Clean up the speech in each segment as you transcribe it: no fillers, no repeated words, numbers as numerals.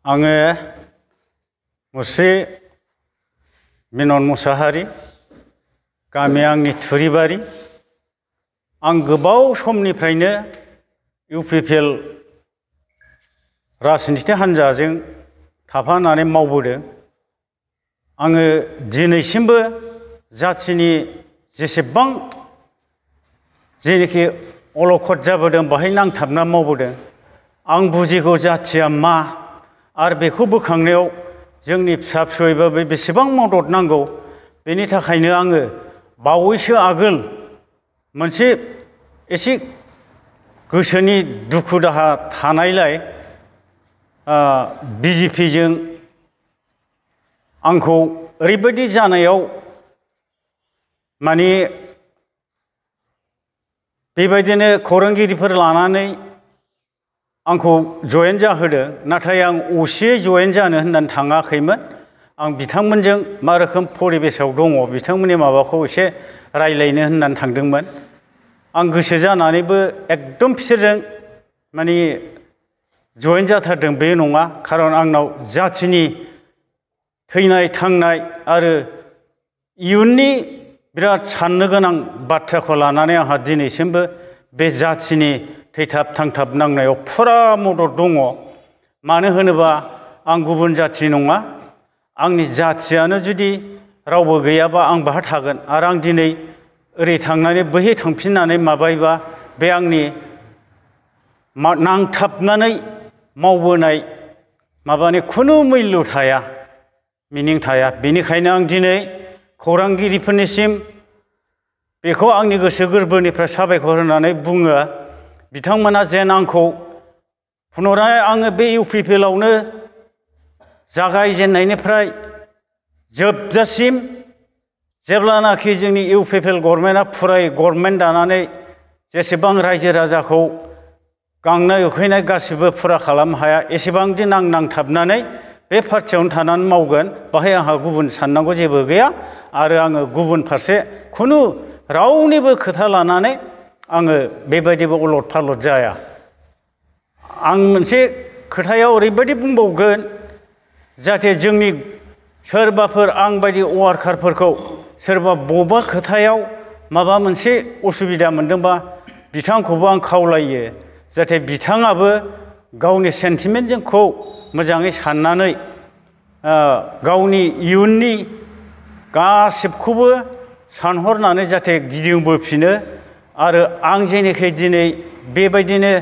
आङो मुस्रि मिनन मुसाहारि, गामिया आंनि थुरिबारि। आं गोबाव समनिफ्रायनो इउपिपिएल राजनिति हान्जाजों थाफानानै मावबोदों। आङो दिनैसिमबो जाथिनि जेसेबां जेनोखि अलखद जाबोदों बाहाय नांथाबना मावबोदों। आं बुजिगौ जाथिया मा आरो बेखौ बोखांनायाव जोंनि फिसा फिसौयैबाबो बेसेबां मदद नांगौ। बेनि थाखायनो आङो बावैसो आगोल मोनसे एसे गोसोनि दुखु दाहा थानायलाय बिजेपिजों आंखौ ओरैबायदि जानायाव माने बेबायदिनो खौरांगिरिफोर लानानै आंखौ जयेन जाहोदों। नाथाय आं असियै जयेन जानो होननानै थाङाखैमोन। आं बिथांमोनजों मा रोखोम परिबेसाव दङ बिथांमोननि माबाखौ एसे रायलायनो होननानै थांदोंमोन। आं गोसो जानानैबो एकदम बिसोरजों माने जयेन जाथारदों बे नङा। खारन आंनाव जाथिनि थैनाय थांनाय आरो इयुननि बिराद साननो गोनां बाथ्राखौ लानानै आंहा दिनैसिमबो बे जाथिनि थैथाब थांथाब नांनायाव फुरा मदद दङ। मानो होनोबा आं गुबुन जाथि नङा। आंनि जाथियानो जुदि रावबो गैयाबा आं बाहा थागोन। आरो आं दिनै ओरै थांनानै बैहाय थांफिननानै माबायोबा बे आंनि नांथाबनानै मावबोनाय माबानि खुनु मुल्य थाया, मिनिं थाया। बेनिखायनो आं दिनै खौरांगिरिफोरनिसिम बेखौ आंनि गोसो गोरबोनिफ्राय साबायखर होनानै बुङो, बिथांमोना जेन आंखौ पुनराय आङो बे इउपिपिएलआवनो जागायजेननायनिफ्राय जोबजासिम जेब्लानाखि जोंनि इउपिपिएल गभर्नमेन्टआ फुराय गभर्नमेन्ट दानानै जेसेबां रायजो राजाखौ गांनाय उखैनाय गासिबो फुरा खालामनो हाया एसेबां दिन आं नांथाबनानै बे पार्टियावनो थानानै मावगोन। बाहाय आंहा गुबुन साननांगौ जेबो गैया। आरो आङो गुबुन फारसे खुनु रावनिबो खोथा लानानै आङो बेबायदिबो अलद फालद जाया। आं मोनसे खोथायाव ओरैबायदि बुंबावगोन, जाहाथे जोंनि सोरबाफोर आं बायदि वार्कारफोरखौ सोरबा बबेबा खोथायाव माबा मोनसे उसुबिदा मोनदोंबा बिथांखौबो आं खावलायो, जाहाथे बिथाङाबो गावनि सेन्टिमेन्टखौ मोजाङै साननानै गावनि इयुननि गासिबखौबो सानहरनानै जाहाथे गिदिंबोफिनो। आरो आं जेनोखि दिनै बेबायदिनो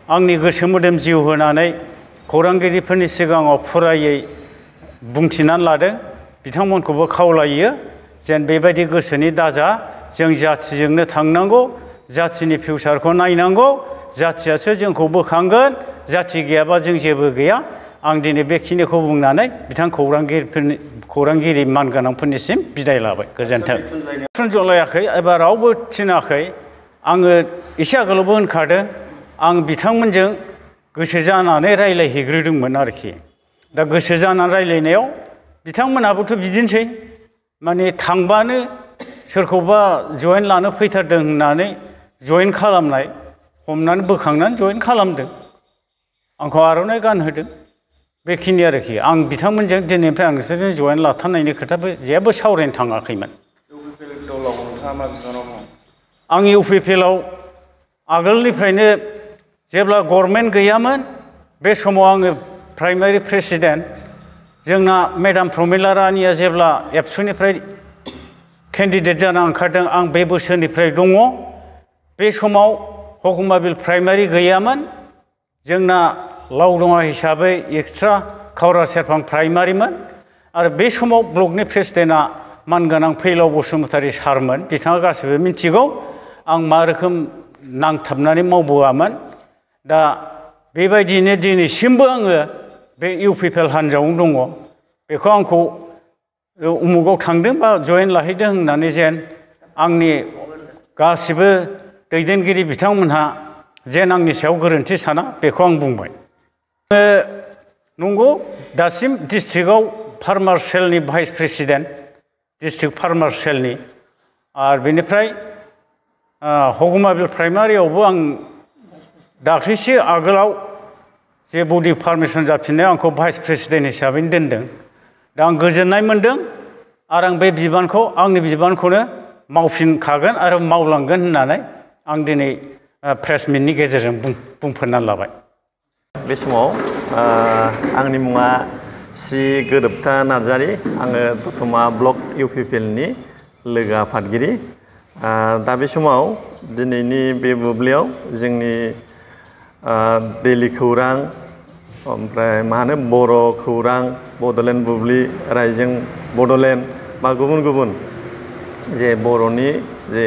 आंनि गोसो मोदोम जिउ होनानै खौरांगिरिफोरनि सिगाङाव फुरायै बुंथिनानै लादों, बिथांमोनखौबो खावलायो जेन बेबायदि गोसोनि दाजा। जों जाथिजोंनो थांनांगौ, जाथिनि फिउचारखौ नायनांगौ, जाथियासो जोंखौ बोखांगोन, जाथि गैयाबा जों जेबो गैया। आं दिनै बेखिनिखौ बुंनानै बिथां खौरांगिरि मानगोनांफोरनिसिम बिदाय लाबाय। गोजोन्थों। थुनजलायाखै एबा रावबो थिनाखै। आङो एसे आगोलावबो होनखादों, आं बिथांमोनजों गोसो जानानै रायलायहैग्रोदोंमोन आरोखि। दा गोसो जानानै रायलायनायाव बिथांमोनहाबोथ' बिदिनोसै, माने थांबानो सोरखौबा जयेन लानो फैथारदों होननानै जयेन खालामनाय, हमनानै बोखांनानै जयेन खालामदों, आंखौ आर'नाइ गानहोदों। बेखिनि आरोखि। आं बिथांमोनजों दिनैनिफ्राय आं नोंसोरजों जयेन लाथारनायनि खोथाबो जेबो सावरायनो थाङाखैमोन। आं इउपिपिएलआव आगोलनिफ्रायनो जेब्ला गभर्नमेन्ट गैयामोन बे समाव आङो प्राइमारि प्रेसिडेन्ट। जोंना मेडाम प्रमिला रानिया जेब्ला एबसुनिफ्राय केन्डिडेट जाना ओंखारदों आं बे बोसोरनिफ्राय दङ। बे समाव हकुमाबिल प्राइमारि गैयामोन। जोंना लावदङा हिसाबै एक्सट्रा खावरा सेरफां प्राइमारिमोन। आरो बे समाव ब्लकनि प्रेसिडेन्टआ मानगोनां फैलाव बसुमतारी सारमोन। बिथाङा गासिबो मिथिगौ आं मा रोखोम नांथाबनानै मावबोआमोन। दा बेबायदिनो दिनैसिमबो आङो बे इउपिपिएल हान्जायावनो दङ। बेखौ आंखौ उमुगाव थांदों बा जयेन लाहैदों होननानै जेन आंनि गासिबो दैदेनगिरि बिथांमोनहा जेन आंनि सायाव गोरोन्थि साना बेखौ आं बुंबाय। नंगौ दासिम डिस्ट्रिक्टआव फार्मार सेलनि भाइस प्रेसिडेन्ट, डिस्ट्रिक्ट फार्मार सेलनि। आरो बेनिफ्राय हकुमाबिल प्राइमारियावबो आं दाख्लैसो आगोलाव जे बडि पारमिसन जाफिननायाव आंखौ भाइस प्रेसिडेन्ट हिसाबैनो दोनदों। दा आं गोजोननाय मोन्दों आरो आं बे बिबानखौ आंनि बिबानखौनो मावफिनखागोन आरो मावलांगोन होननानै आं दिनै प्रेस मिटनि गेजेरजों बुंफोरना लाबाय। बे समाव आंनि मुङा श्री गोरोबथा नार्जारी। आङो दतमा ब्लक इउपिपिएलनि लोगो आफादगिरि। दा बे समाव दिनैनि बे बुब्लियाव जोंनि दैलि खौरां, ओमफ्राय मा होनो बर' खौरां, बड'लेण्ड बुब्लि, रायजों बड'लेण्ड बा गुबुन गुबुन जे बर'नि जे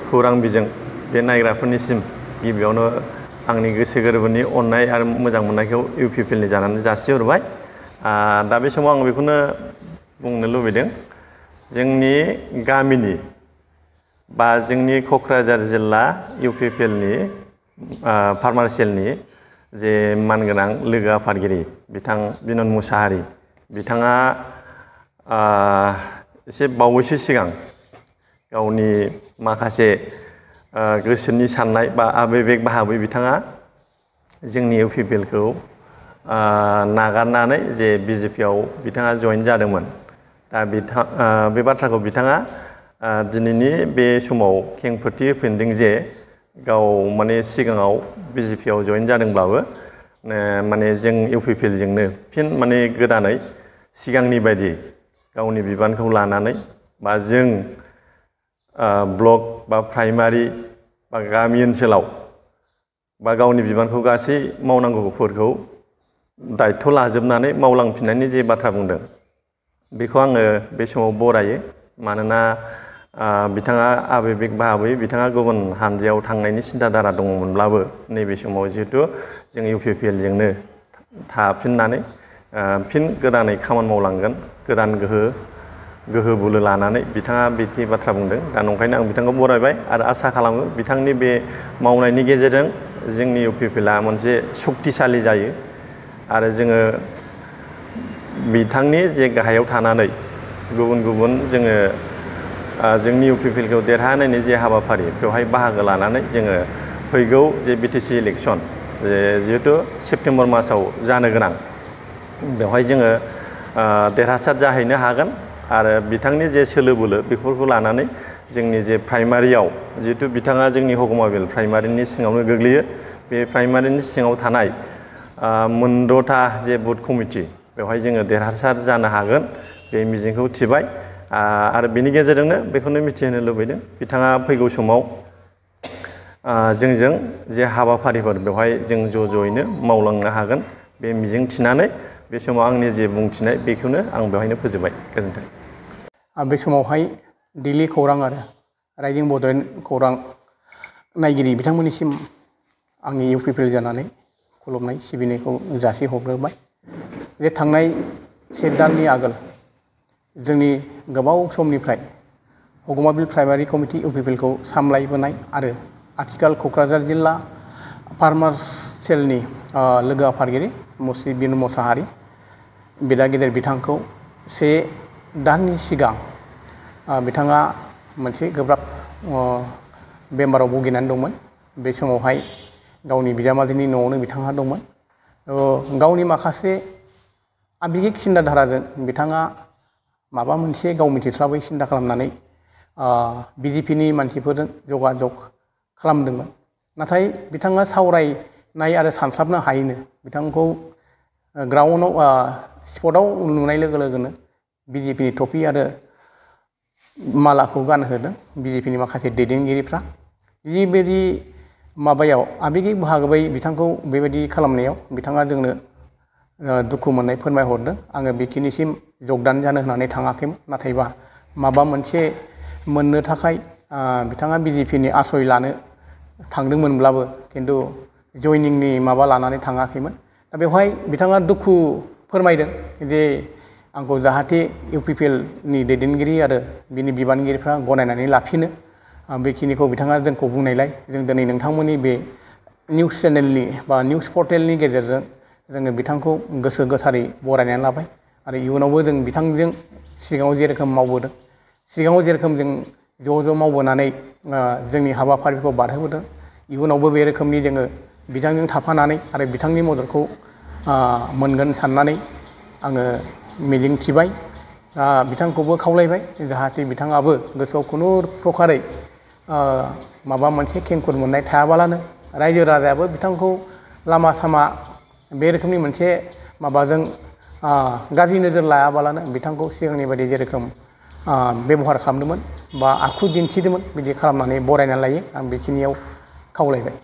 खौरां बिजों बे नायग्राफोरनिसिम गिबियावनो आंनि गोसो गोरबोनि अननाय आरो मोजां मोननायखौ इउपिपिएलनि जानानै जासिहरबाय। दा बे समाव आं बेखौनो बुंनो लुबैदों, जोंनि गामिनि बा जोंनि क'क्राझार जिल्ला इउपिपिएलनि फार्मार सेलनि जे मानगोनां लोगो आफादगिरि बिथां बिनद मुसाहारि, बिथाङा एसे बावैसो सिगां गावनि माखासे गोसोनि साननाय बा आबेग बाहाबै बिथाङा जोंनि इउपिपिएलखौ नागारनानै जे बिजेपिआव बिथाङा जइन जादोंमोन। दा बे बाथ्राखौ बिथाङा दिनैनि बे समाव खेंफोरथि होफिनदों जे गाव माने सिगाङाव बिजेपिआव जइन जादोंब्लाबो माने जों इउपिपिएलजोंनो फिन माने गोदानै सिगांनि बायदि गावनि बिबानखौ लानानै बा जों ब्लक बा प्राइमारि बा गामि ओनसोलाव बा गावनि बिबानखौ गासै मावनांगौफोरखौ दायथ' लाजोबनानै मावलांफिननायनि जे बाथ्रा बुंदों, बेखौ आङो बे समाव बरायो। मानोना बिथाङा आबेग बाहाबै बिथाङा गुबुन हानजायाव थांनायनि सिन्थाधारा दङमोनब्लाबो नैबे समाव जिहेथु जों इउपिपिएलजोंनो थाफिननानै फिन गोदानै खामानि मावलांगोन, गोदान गोहो बोलो लानानै बिथाङा बिदि बाथ्रा बुंदों। दा नंखायनो आं बिथांखौ बरायबाय आरो आसा खालामो बिथांनि बे मावनायनि गेजेरजों जोंनि इउपिपिएलआ मोनसे सक्तिशालि जायो आरो जोङो बिथांनि जे गाहायाव थानानै गुबुन गुबुन जोङो जोंनि इउपिपिएलखौ देरहानायनि जे हाबाफारि बेवहाय बाहागो लानानै जोङो फैगौ जे बिटिसि इलेक्सन जिहेतु सेप्तेम्बर मासाव जानो गोनां, बेवहाय जोङो देरहासार जाहैनो हागोन आरो बिथांनि जे सोलो बोलो बेफोरखौ लानानै जोंनि जे प्राइमारियाव जिहेतु बिथाङा जोंनि हगमाबिल प्राइमारिनि सिङावनो गोग्लैयो, बे प्राइमारिनि सिङाव थानाय मोनद'था जे बुथ कमिटि बेवहाय जोङो देरहासार जानो हागोन बे मिजिंखौ थिबाय। आरो बेनि गेजेरजोंनो बेखौनो मिथिहोनो लुबैदों बिथाङा फैगौ समाव जोंजों जे हाबाफारिफोर बेवहाय जों ज'यैनो मावलांनो हागोन बे मिजिं थिनानै बे समाव आंनि जे बुंथिनाय बेखौनो आं बेवहायनो फोजोबबाय। गोजोन्थों। बे समावहाय दैलि खौरां आरो रायजों बड'लेण्ड खौरां नायगिरि बिथांमोननिसिम आंनि इउपिपिएल जानानै खुलुमनाय सिबिनायखौ जासिहरग्रोबाय। जे थांनाय से दाननि आगोल जोंनि गोबाव समनिफ्राय हगमाबिल प्राइमारि कमिटि इउपिपिएलखौ सामलायबोनाय आरो आथिखाल क'क्राझार जिल्ला फार्मार सेलनि लोगो आफादगिरि मुस्रि बिनद मुसाहारि बिदा गेदेर बिथांखौ से दाननि सिगां बिथाङा मोनसे गोब्राब बेमाराव भुगिनानै दंमोन। बे समावहाय गावनि बिजामादैनि न'आवनो बिथाङा दंमोन। गावनि माखासे आबेगिक सिन्ताधाराजों बिथाङा माबा मोनसे गाव मिथिस्लाबै सिन्था खालामनानै बिजेपिनि मानसिफोरजों जगाजग खालामदोंमोन। नाथाय बिथाङा सावरायनाय आरो सानस्लाबनो हायैनो बिथांखौ ग्राउन्डआव स्पटआव नुनाय लोगो लोगोनो बिजेपिनि टफि आरो मालाखौ गानहोदों बिजेपिनि माखासे दैदेनगिरिफ्रा। जिबायदि माबायाव आबेगिक बाहागोयै बिथांखौ बेबायदि खालामनायाव बिथाङा जोंनो दुखु मोननाय फोरमायहरदों। आङो बेखिनिसिम जगदान जानो होननानै थाङाखैमोन, नाथायबा माबा मोनसे मोननो थाखाय बिथाङा बिजेपिनि आश्रय लानो थांदोंमोनब्लाबो खिन्थु जयनिंनि माबा लानानै थाङाखैमोन। दा बेवहाय बिथाङा दुखु फोरमायदों जे आंखौ जाहाथे इउपिपिएलनि दैदेनगिरि आरो बिनि बिबानगिरिफ्रा गनायनानै लाफिनो, बेखिनिखौ बिथाङा जोंखौ बुंनायलाय जों दिनै नोंथांमोननि बे निउस चेनेलनि बा निउस पर्टेलनि गेजेरजों जोङो बिथांखौ गोसो गोथारै बरायनानै लाबाय आरो इयुनावबो जों बिथांजों सिगाङाव जेरोखोम मावबोदों, सिगाङाव जेरोखोम जों ज' मावबोनानै जोंनि हाबाफारिखौ बारहोबोदों, इयुनावबो बे रोखोमनि जोङो बिथांजों थाफानानै आरो बिथांनि मददखौ मोनगोन साननानै आङो मिजिंथिबाय। बिथांखौबो खावलायबाय जाहाथे बिथाङाबो गोसोआव खुनु प्रकारै माबा मोनसे खेंखुर मोननाय थायाबालानो रायजो राजायाबो बिथांखौ लामा सामा बे रोखोमनि मोनसे माबाजों गाज्रि नोजोर लायाबालानो बिथांखौ सिगांनि बायदि जेरोखोम बेबहार खालामदोंमोन बा आखु दिन्थिदोंमोन बिदि खालामनानै बरायना लायो। आं बेखिनियाव खावलायबाय।